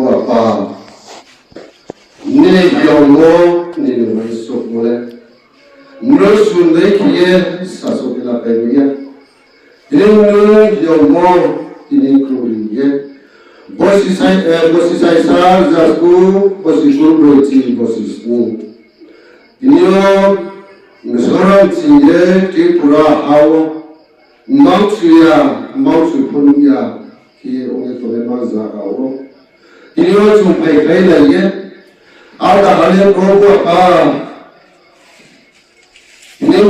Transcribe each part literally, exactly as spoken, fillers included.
Apa, nini yong wo, nini mai sokmo le, mnusu dei khe ye sasaoh khe la pai ya. Tini nung yong wo, tini khuri ye. Bosi sai, eh, bosi saisa, jasku, bosi kurbroi chi, bosi sni. Tini yo, Mizoram chi ye, Tripura ha wo, mangsu ya, mangsu phonu ya, khe ong ye tongnai ma zaga wo. Tini yo chung phaikhlai lai ye, ada hale Probu Apa, tini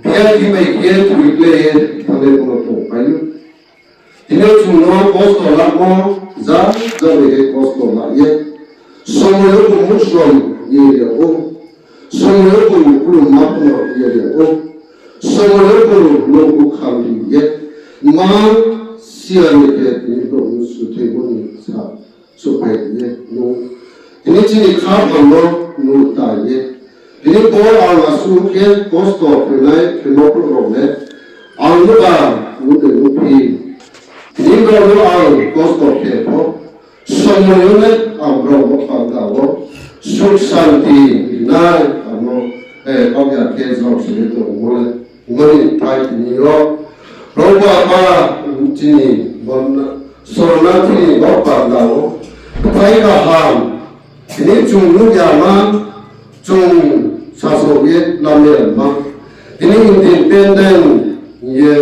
biya khe bai khe thoi khlai ye, thale kono tongpai ou. Tini chung no kosto lamo, ja, ja bai khe kosto la ye. Somoi yo bo musom ye ri ya ou. Somoi yo bo kulum ma phno ye ri ya ou. Somoi yo bo loku kham ri ye. Ma siya ni khe tini bo suthai bo ni sa. Suphai ye nung. Tini chini khaphang no nung ta ye. Tini bo ang asuh khe kosto khenai khemo rao le. Ang no ba nung de nung phi. Tini brao no ang kosto khe pho. Somoi yo le ang brao no panda wo. Suk santi nai ang no, eh, kau ya khe jrao sini tongmo le. Mani thai tini yo, Probu Apa, chini bon, sorona chini bo panda wo, thai kaham, tini chung nuh ya ma, chung sasaoh ye lam ya ma, tini independent ye,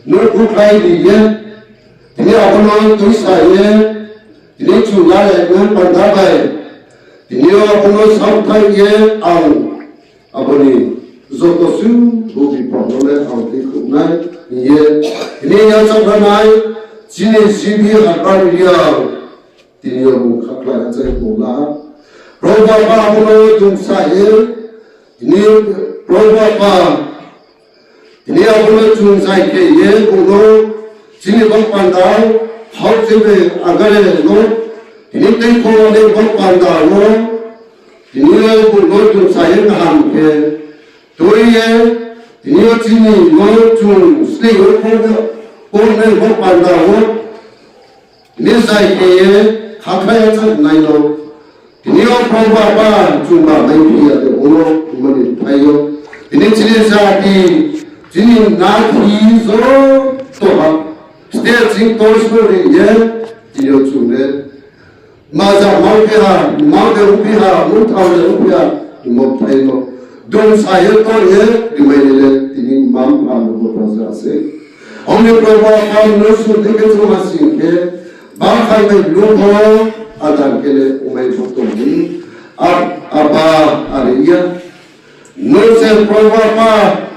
nuh khukhai ri ye, tini abo no tuisa ye, tini chung la ya ma panda bai, tini yo abo no samthai ye ang Abo ni joto suh bo bipad no le ang tuikhouh nai hing ye, tini yachaoh ranai, chini G B Harbar area, tini yo bung khakhlai achai bung la. Probu Apa abo no chung sa ye, tini Probu Apa, tini abo no chung zai khe ye bung no, chini bang panda, hao chini agare no, tini tei pho ni bang panda no, Tini yo bung no chung sa ye kaham khe tui ye, tini yo chini no chung sleing yo pho, pho nai bo panda wo, tini zai khe ye, khakhai ya chak nai no. Tini yo Probu Apa chung ba mai phi ya de bo no, mani thai yo. Tini chini jati, chini nathi joto ha, state ching tor sori ye, tini yo chung le. Maja mangphi ha, mangde ongphi ha, mungthang de ongphi ha, mo thai no. Dong sa ye tor ye, rimai ye le, tini mam ha no bo paja se. Ong ni Probu Apa no sung de khe chung ha sing khe, ba khai bai blung pho, adan khe le, ongmai pho tong ni. Ap-, Apa, are ya. Nung se Probu Apa,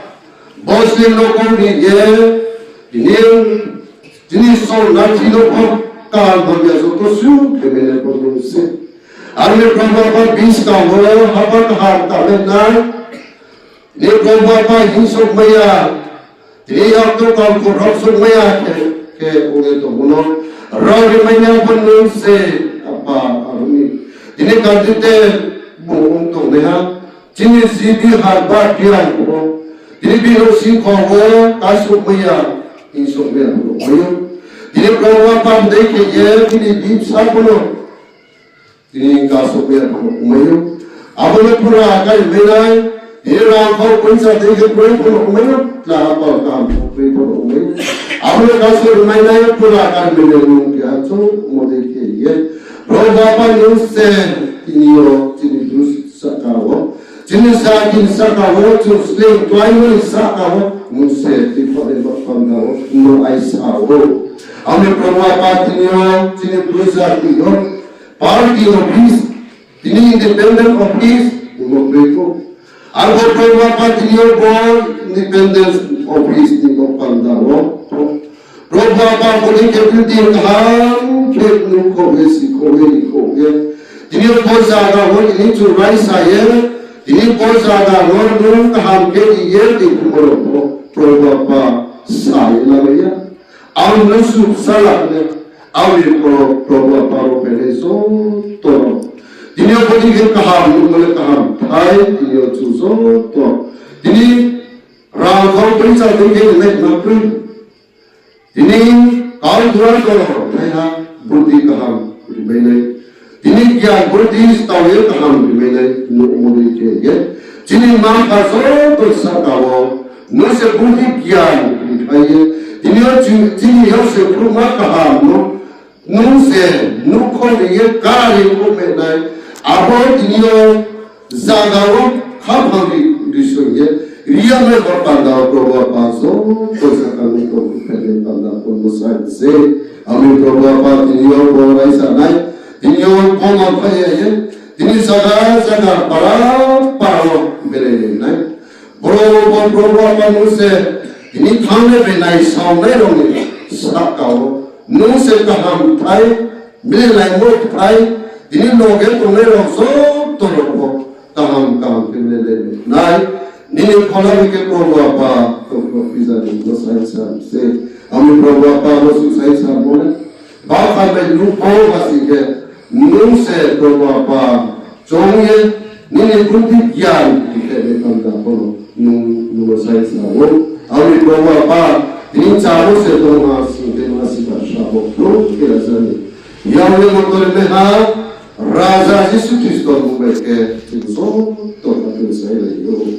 bosni lokong ni ye, tini, tini song na tini pho kaham hamya joto suh khe mene pho nung se. Aro ni Probu Apa buskang wo haba kaham ta le nai, tini Probu Apa hingsok maya, Tini yakto kau pho rao sokmai ya khe, khe ong ye tongmo no. Rao rimai nai pho nung se, Apa, aro ni. Tini candidate bung ong tongnaiha. Chini G B Harbar Reang pho. Tini bini singkhong wo kasokmai ya, hingsokmai ya pho nung mai ou. Tini Probu Apa dei khe ye, tini bini bsa pho no. Tini kasokmai ya pho no ongmai ou. Abo no pura kari mai nai. Tini rang kau poisa dei khe kroi pho no ongmai ou. Tla apa kaham kroi pho no ongmai ou. Abo no kasok rimai nai pura kari mai nai nung keha chung mo dei khe ye. Probu Apa nung se tini yo chini bru saka wo. Chini sa tini saka wo chung sleing klái ni saka wo nung se tini pho de bo panda wo nung ai sa wo. Ami Probu Apa tini yo chini bru sa tini yo. Party office, tini independent office, mo kroi pho. Abo Probu Apa tini yo bo independent office ni bo panda wo. Probu Apa bo ni khe building kaham khe nung kho ye, si kho ye, ri kho ye. Tini yo bo zaga wo tini chung raisa ye, tini bo zaga wo nung kaham khe ri ye, tini bo ro pho. Probu Apa sa ye la ya. Ang no suk sala ne, ang ni pro-, Probu Apa ro pele joto. Tini yo bo ni khe kaham, nung le kaham, thai, tini yo chu joto. Tini rang kau poisa dei khe nai ma kroi. Tini kau duar ko thai ha, budi kaham. ri mai nai. Tini gyan buddhi stao ye kaham ri mai nai, nuhmo dei khe ye. Chini mma-mpha joto sahka wo, nung se buddhi gyan ri phai ye. Tini yo chi-, chini yo se phruhma kaham no, nung se nuhkhouh ri ye kari khouh mai nai. Abo tini yo zaga wo khaphang ri, ri soi ye, ri ya nai bo panda wo Probhu Apa joto sahka nung khouh ri phai nai panda pho no sai se. Ami Probhu Apa tini yo bo raisa nai, tini yo bo ma phai ya ye, tini zaga zaga para para wo berai nai. Boro bo Probhu Apa nung se, tini thanngnai bai naisaonai rao ni sahka wo, nung se kaham thai, milaimo thai, tini loge tongnai rao joto rao pho kaham kaham khe milai nai. Nini phola bai khe Probhu Apa, tongkho pizani no sai sa se. Ami Probhu Apa no su sai sa mo le. Bakhan bai nuh pho ba sing khe, nung se Probhu Apa, choung ye, nini buddhi gyan ri khe ni panda pho no, nung, nung no sai sa ou. Ami Probhu Apa, tini chamo se tongma sing khe ma si ba sa bo, Probhu khe raisa ni. Yag ni motor ni ha, Raja Jisu Khristo bung bai khe, chini joto khatung sai lai ou.